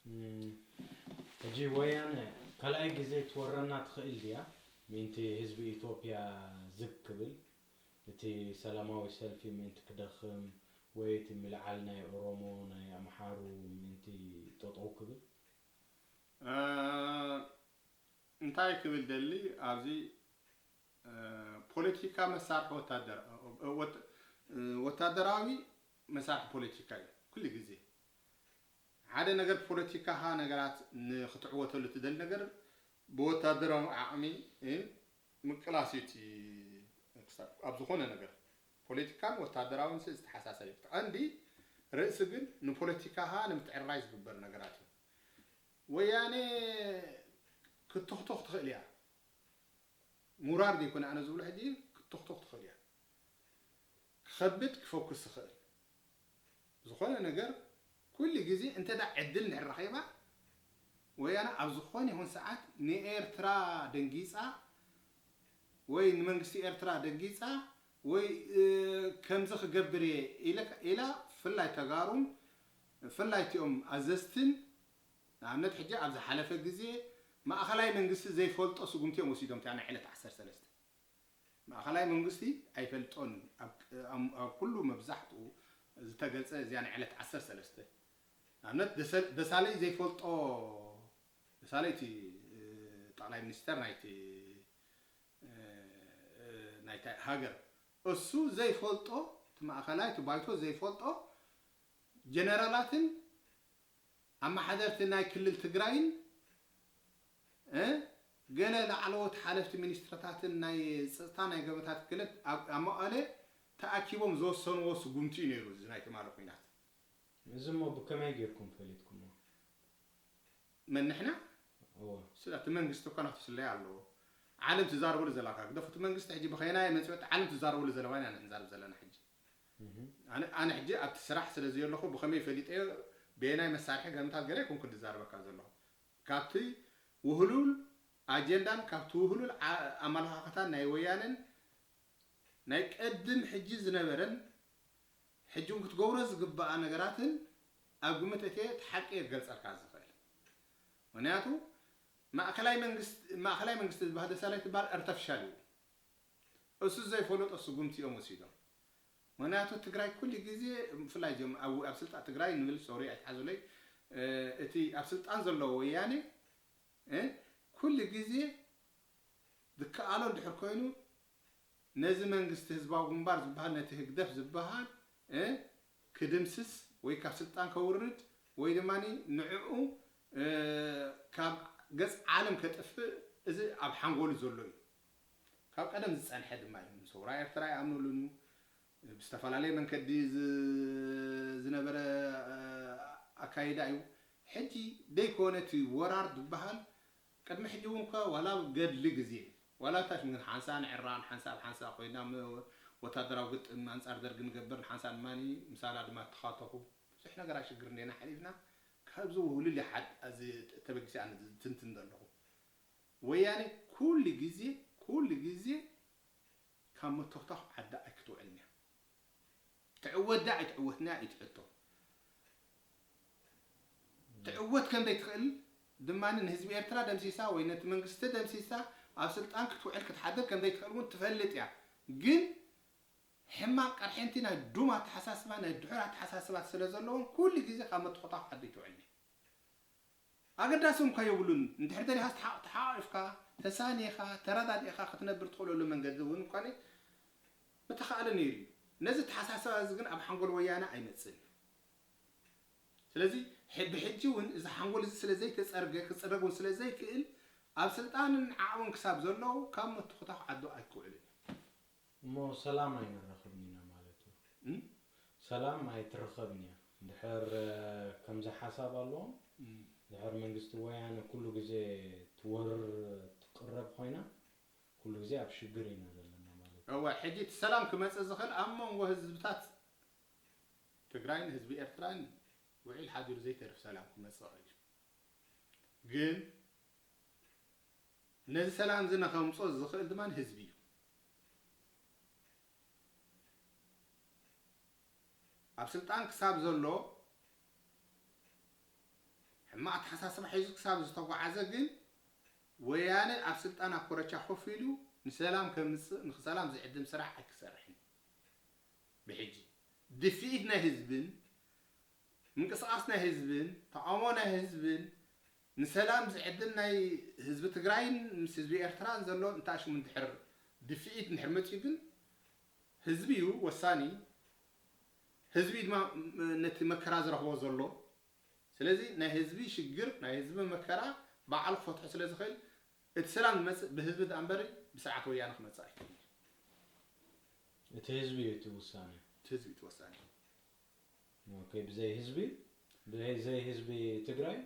እም፣ ሕጂ ወያነ ካልኣይ ግዜ ትወረና ትኽእል ድያ? ምእንቲ ህዝቢ ኢትዮጵያ ዝግ ክብል፣ እቲ ሰላማዊ ሰልፊ ምእንቲ ክደኽም፣ ወይ እቲ ምልዓል ናይ ኦሮሞ፣ ናይ ኣምሓሩ ምእንቲ ጠጠው ክብል? እ፣ እንታይ ክብል ደሊ፣ ኣብዚ፣ እ፣ ፖለቲካ መሳርሒ ወታደር-፣ እ፣ ወት-፣ እ፣ ወታደራዊ መሳርሒ ፖለቲካ እዩ። ኩሉ ግዜ ሓደ ነገር ፖለቲካኻ ነገራት ንክትዕወተሉ ትደሊ ነገር ብወታደራዊ ዓቕሚ፣ እ፣ ምቅላስ እዩ እቲ ክሳብ ኣብ ዝኾነ ነገር ፖለቲካን ወታደራውን ስ-፣ ዝተሓሳሰብ እዩ። እቲ ቀንዲ ርእሲ ግን ንፖለቲካኻ ንምትዕርራይ ዝግበር ነገራት እዩ። ወያኔ ክትኽቶኽ ትኽእል እያ። ምውራር ዘይኮነ ኣነ ዝብሎ ሕጂ ክትኽቶኽ ትኽእል እያ። ክኸብድ ክፈኩስ ዝኽእል ዝኾነ ነገር ኩሉ ግዜ እንተ ደኣ ዕድል እንድሕር ረኺባ፣ ወያነ ኣብ ዝኾነ ይኹን ሰዓት ንኤርትራ ደንጊጻ ወይ ንመንግስቲ ኤርትራ ደንጊጻ ወይ፣ እ፣ ከምዚ ክገብር እየ ኢለ-፣ ኢላ፣ ፍላይ ተጋሩን ፍላይ እቲኦም ኣዘዝትን፣ ንኣብነት ሕጂ ኣብ ዝሓለፈ ግዜ ማእኸላይ መንግስቲ ዘይፈልጦ ስጉምቲ እዮም ወሲዶም፣ እታ ናይ ዕለት ዓሰርተ ሰለስተ። ማእኸላይ መንግስቲ ኣይፈልጦን እዩ። ኣብ፣ ኣብ፣ ኣብ ኩሉ መብዛሕትኡ ዝተገልጸ እዚኣ ናይ ዕለት ዓሰርተ ሰለስተ። ንኣብነት ደሰ-፣ ደሳለኝ ዘይፈልጦ፣ ደሳለኝ እቲ፣ እ፣ ጠቕላይ ሚኒስተር ናይቲ፣ እ፣ እ፣ ናይታ ሃገር፣ እሱ ዘይፈልጦ፣ እቲ ማእኸላይ፣ እቲ ባይቶ ዘይፈልጦ ጀነራላትን ኣመሓደርቲ ናይ ክልል ትግራይን፣ እ፣ ገለ ላዕለዎት ሓለፍቲ ሚኒስትርታትን ናይ ጸጥታ ናይ ገበታት ክልል ኣብ፣ ኣብ መቐለ ተኣኪቦም ዝወሰንዎ ስጉምቲ እዩ ነይሩ፣ እዚ ናይ ትማሊ ኲናት። እዚ እሞ ብከመይ ጌርኩም ፈሊጥኩሞ? መን ንሕና? እወ። ስለ እቲ መንግስቲ እኮ ናቱ ስለያ ኣለዎ። ዓለም ትዛረበሉ ዘላ እኳ ግደፉ፣ እቲ መንግስቲ ሕጂ ብኸየናይ መጽወት ዓለም ትዛረበሉ ዘለዋ ኢና ንዛረብ ዘለና ሕጂ። እህ። ኣነ፣ ኣነ ሕጂ ኣብቲ ስራሕ ስለ ዘየለኹ ብኸመይ ፈሊጠዮ፣ በየናይ መሳርሒ ገምታት ገለ ኣይኮንኩን ዝዛረበካ ዘለኹ። ካብቲ ውህሉል ኣጀንዳን ካብቲ ውህሉል ዓ-፣ ኣመለኻኽታን ናይ ወያነን ናይ ቀድም ሕጂ ዝነበረን ሕጂ እውን ክትገብሮ ዝግባኣ ነገራትን ኣብ ግምት እትየ እቲ ሓቂ እየ ክገልጸልካ ዝኽእል። ምኽንያቱ ማእከላይ መንግስቲ፣ ማእከላይ መንግስቲ ዝበሃል ደሳለኝ ትበሃል ኣርተፊሻል እዩ። እሱ ዘይፈለጦ ስጉምቲ እዮም ወሲዶም። ምኽንያቱ ትግራይ ኩሉ ግዜ፣ ብፍላይ እዚኦም ኣብ፣ ኣብ ስልጣን ትግራይ ንብል፣ ሶሪ ኣይትሓዙለይ፣ እ፣ እቲ ኣብ ስልጣን ዘሎ ወያኔ፣ እ፣ ኩሉ ግዜ ዝከኣሎ እንድሕር ኮይኑ ነዚ መንግስቲ ህዝባዊ ግንባር ዝበሃል ነቲ ህግደፍ ዝበሃል፣ እ፣ ክድምስስ ወይ ካብ ስልጣን ከውርድ ወይ ድማ ንዕኡ፣ እ፣ ካብ ገጽ ዓለም ከጥፍእ እዚ ኣብ ሓንጎሉ ዘሎ እዩ። ካብ ቀደም ዝጸንሐ ድማ እዩ። ንሰውራ ኤርትራ ኣይኣምኑሉን እዩ። ብዝተፈላለየ መንገዲ ዝ-፣ ዝነበረ፣ እ፣ ኣካይዳ እዩ። ሕጂ ደይኮነ እቲ ወራር ዝበሃል ቅድሚ ሕጂ እውን እኳ ዋላ ኣብ ገድሊ ግዜ፣ ዋላ እታ ሽም ግን ሓንሳ ንዕራን፣ ሓንሳ ኣብ ሓንሳ ኮይና ም-፣ ወታደራዊ ግጥም ኣንጻር ደርጊ ንገብር፣ ንሓንሳ ድማ ምሳና ድማ ተኻተኹ። ብዙሕ ነገራት ሽግር እንዴና ሓሊፍና፣ ካብዚ ውህሉል ይሓድ፣ እዚ ተበጊሰ ኣነ ዝትንትን ዘለኹ። ወያኔ ኩሉ ግዜ፣ ኩሉ ግዜ ካብ መተኽታኽ ዓዳ ኣይክትውዕልን እያ። ትዕወት ድያ ኣይትዕወትን እያ እዩ እቲ ሕቶ። ትዕወት ከም ዘይትኽእል ድማ ንህዝቢ ኤርትራ ደምሲሳ ወይ ነቲ መንግስቲ ደምሲሳ ኣብ ስልጣን ክትውዕል ክትሓድር ከም ዘይትኽእል እውን ትፈልጥ እያ። ግን ሕማቕ ቀርሕንቲ ናይ ዱም ኣተሓሳስባ፣ ናይ ድሑር ኣተሓሳስባ ስለ ዘለዎም ኩሉ ግዜ ካብ መተኽታኽ ዓዲ ኣይትውዕልን እያ። ኣገዳሲ እንኳ የብሉን። እንድሕር ደሊኻስ ተሓ-፣ ተሓቋቒፍካ፣ ተሳኒኻ፣ ተረዳዲእኻ ክትነብር ትኽእለሉ መንገዲ እውን እንኳ ምተኻእለ ነይሩ እዩ። ነዚ ተሓሳስባ እዚ ግን ኣብ ሓንጎል ወያነ ኣይመጽእን እዩ። ስለዚ ሕ-፣ ብሕጂ እውን እዚ ሓንጎል እዚ ስለ ዘይተጸርገ፣ ክጽረግ እውን ስለ ዘይክእል፣ ኣብ ስልጣንን ዓቕምን ክሳብ ዘለዉ ካብ ምትኹታኽ ዓዱ ኣይክውዕልን እዩ። እሞ ሰላም ኣይንራኸብን ኢና ማለት እዩ። እም? ሰላም ኣይትረኸብን እያ። እንድሕር፣ እ፣ ከምዚ ሓሳብ ኣለዎም፣ እም። እንድሕር መንግስቲ ወያነ ኩሉ ግዜ ትወርር ትቅረብ ኮይና፣ ኩሉ ግዜ ኣብ ሽግር ኢና ዘለና ማለት እዩ። እወ፣ ሕጂ እቲ ሰላም ክመጽእ ዝኽእል ኣብ መንጎ ህዝብታት ትግራይን ህዝቢ ኤርትራን ውዒል ሓዲሩ ዘይተርፍ ሰላም ክመጽእ ይኽእል እዩ። ግን ነዚ ሰላም እዚ ንኸምጽኦ ዝኽእል ድማ ህዝቢ እዩ። ኣብ ስልጣን ክሳብ ዘሎ ሕማቕ ኣተሓሳስባ ሒዙ ክሳብ ዝተጓዓዘ ግን ወያነ ኣብ ስልጣን ኣብ ኮረቻ ኮፍ ኢሉ ንሰላም ከምጽእ ንሰላም ዝዕድም ስራሕ ኣይክሰርሕን። ብሕጂ ድፍኢት ናይ ህዝብን ምንቅስቓስ ናይ ህዝብን ተቓውሞ ናይ ህዝብን ንሰላም ዝዕድም ናይ ህዝቢ ትግራይን ምስ ህዝቢ ኤርትራን ዘሎ እንታይ ሽሙ እንድሕር ድፍኢት እንድሕር መፅዩ ግን ህዝቢ እዩ ወሳኒ። ህዝቢ ድማ ነቲ መከራ ዝረኽቦ ዘሎ። ስለዚ ናይ ህዝቢ ሽግር ናይ ህዝቢ መከራ ባዕሉ ክፈትሖ ስለ ዝኽእል እቲ ሰላም ዝመፅእ ብህዝቢ ደኣ እምበሪ ብስርዓት ወያነ ክመፅእ ኣይክእልን። እቲ ህዝቢ እዩ እቲ ውሳነ። እቲ ህዝቢ እዩ እቲ ወሳኒ። ኦኬ፣ ብዘይ ህዝቢ ብዘይ ህዝቢ ትግራይ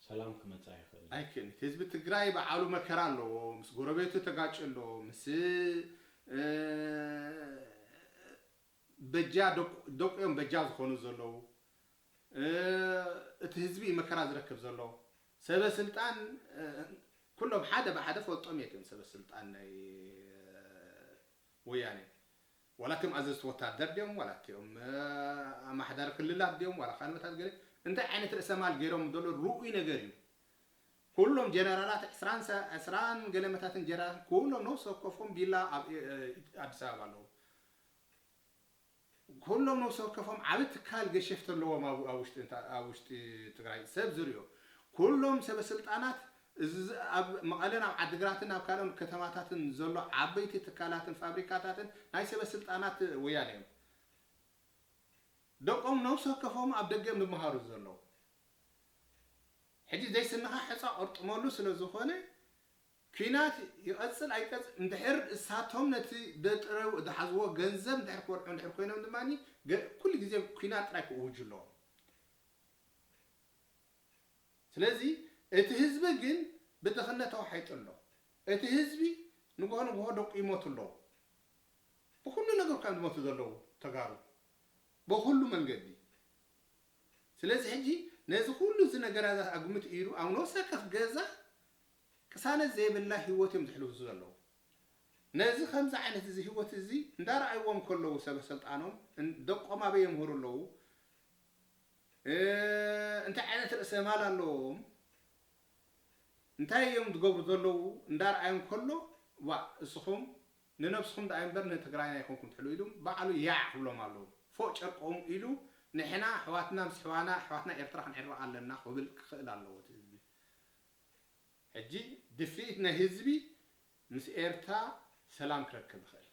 ሰላም ክመፅእ ኣይኽእል። ኣይክእልን። ህዝቢ ትግራይ በዓሉ መከራ ኣለዎ። ምስ ጎረቤቱ ተጋጭ ኣሎ። ምስ በጃ ደቁ እዮም በጃ ዝኾኑ ዘለዉ። እቲ ህዝቢ መከራ ዝረክብ ዘሎ። ሰበ ስልጣን ኩሎም ሓደ ብሓደ ፈልጦም የትም ሰበ ስልጣን ናይ ወያኔ ዋላ እቲኦም ኣዘዝቲ ወታደር ድዮም ዋላ እቲኦም ኣማሕዳሪ ክልላት ድዮም ዋላ ካልኦታት ገለ እንታይ ዓይነት ርእሰ ማል ገይሮም ዘሎ ርኡይ ነገር እዩ። ኩሎም ጀነራላት ዕስራን ሰ- ዕስራን ገለመታትን ጀነራል ኩሎም ነፍሲ ወከፎም ቪላ ኣብ እ- እ- ኣዲስ ኣበባ ኣለዉ። ኩሎም ነፍሲ ወከፎም ዓቢ ትካል ገሸፍቲ ኣለዎም ኣብ ኣብ ውሽጢ እንታ- ኣብ ውሽጢ ትግራይ ሰብ ዝርዮ ኩሎም ሰበ ስልጣናት እዚ ኣብ መቐለን ኣብ ዓድግራትን ኣብ ካልኦት ከተማታትን ዘሎ ዓበይቲ ትካላትን ፋብሪካታትን ናይ ሰበ ስልጣናት ወያነ እዮም። ደቆም ነብሲ ወከፎም ኣብ ደገ እዮም ዝመሃሩ ዘለዉ። ሕጂ ዘይስንኻ ሕፃ ቆርጥመሉ ስለ ዝኾነ ኲናት ይቐጽል ኣይቀጽል እንድሕር እሳቶም ነቲ ደጥረው ዝሓዝዎ ገንዘብ እንድሕር ክበልዑ እንድሕር ኮይኖም ድማ ኩሉ ግዜ ኲናት ጥራይ ክእውጁ ኣለዎም። ስለዚ እቲ ህዝቢ ግን ብድኽነት ተዋሒጡ ኣሎ። እቲ ህዝቢ ንግሆ ንግሆ ደቁ ይሞቱ ኣለዉ። ብኹሉ ነገር እኳ እዮም ዝሞቱ ዘለዉ ተጋሩ ብኹሉ መንገዲ። ስለዚ ሕጂ ነዚ ኩሉ እዚ ነገራታት ኣግምት ኢሉ ኣብ ነብሰ ከፍ ገዛ ቅሳነት ዘይብላ ህይወት እዮም ዝሕልፉ ዘለዉ። ነዚ ከምዚ ዓይነት እዚ ህይወት እዚ እንዳረኣይዎም ከለዉ ሰበ ስልጣኖም ደቆም ኣበይ የምህሩ ኣለዉ? እንታይ ዓይነት ርእሰ ማል ኣለዎም እንታይ እዮም ዝገብሩ ዘለዉ እንዳረኣዮም ከሎ ዋ እስኹም ንነብስኹም ደኣ እምበር ንትግራይና ኣይኮንኩም ትሕልዉ ኢሉ ባዕሉ ያዕ ክብሎም ኣለዉ ፎእ ጨርቆም ኢሉ ንሕና ኣሕዋትና ምስ ኣሕዋና ኣሕዋትና ኤርትራ ክንዕርቕ ኣለና ክብል ክኽእል ኣለዎ እቲ ህዝቢ ሕጂ ድፍኢት ናይ ህዝቢ ምስ ኤርትራ ሰላም ክረክብ ይኽእል።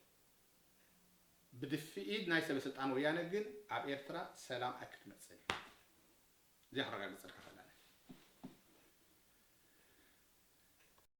ብድፍኢት ናይ ሰበ ስልጣን ወያነ ግን ኣብ ኤርትራ ሰላም ኣይክትመጽእን እያ። እዚኣ ክረጋግጸልካ እኽእል ኣለኹ።